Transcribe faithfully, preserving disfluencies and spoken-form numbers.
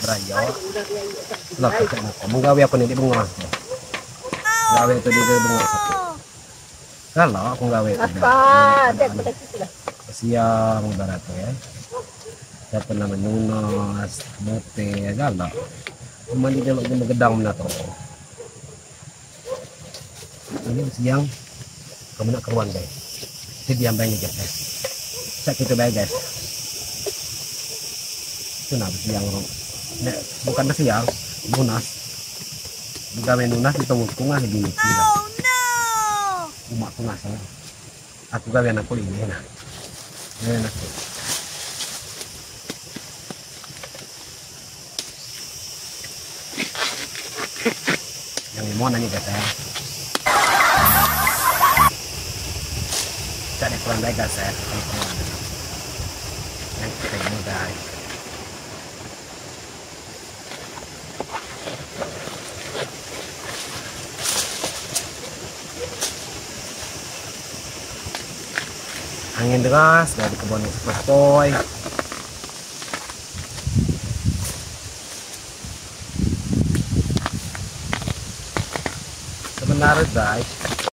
Rayo. Lah, kecek nak. Menggawe aku ni di bengah. Gawe tu di bengah. Kalau aku gawe tu. Siang ibarat ya. Siapa nama nunas, mote, kalau. Mandi dulu aku gedang mana tu. Ini siang, kamu nak keruan, guys. Itu diam bae, guys, ya. Sak itu bae, guys. Itu nak siang, nek, bukan siang, nunas. Bukan nunas, itu tungah gini. Oh, no. Umak tungah sana. Aku gawe anak kulit ini, nah. Ini anak kulit. Yang limau nanya kata. Cari kurang baik, guys, ya. Cari kurang. Yang kita yang muda. Angin deras dari kebun sepoi. Sebenarnya, guys,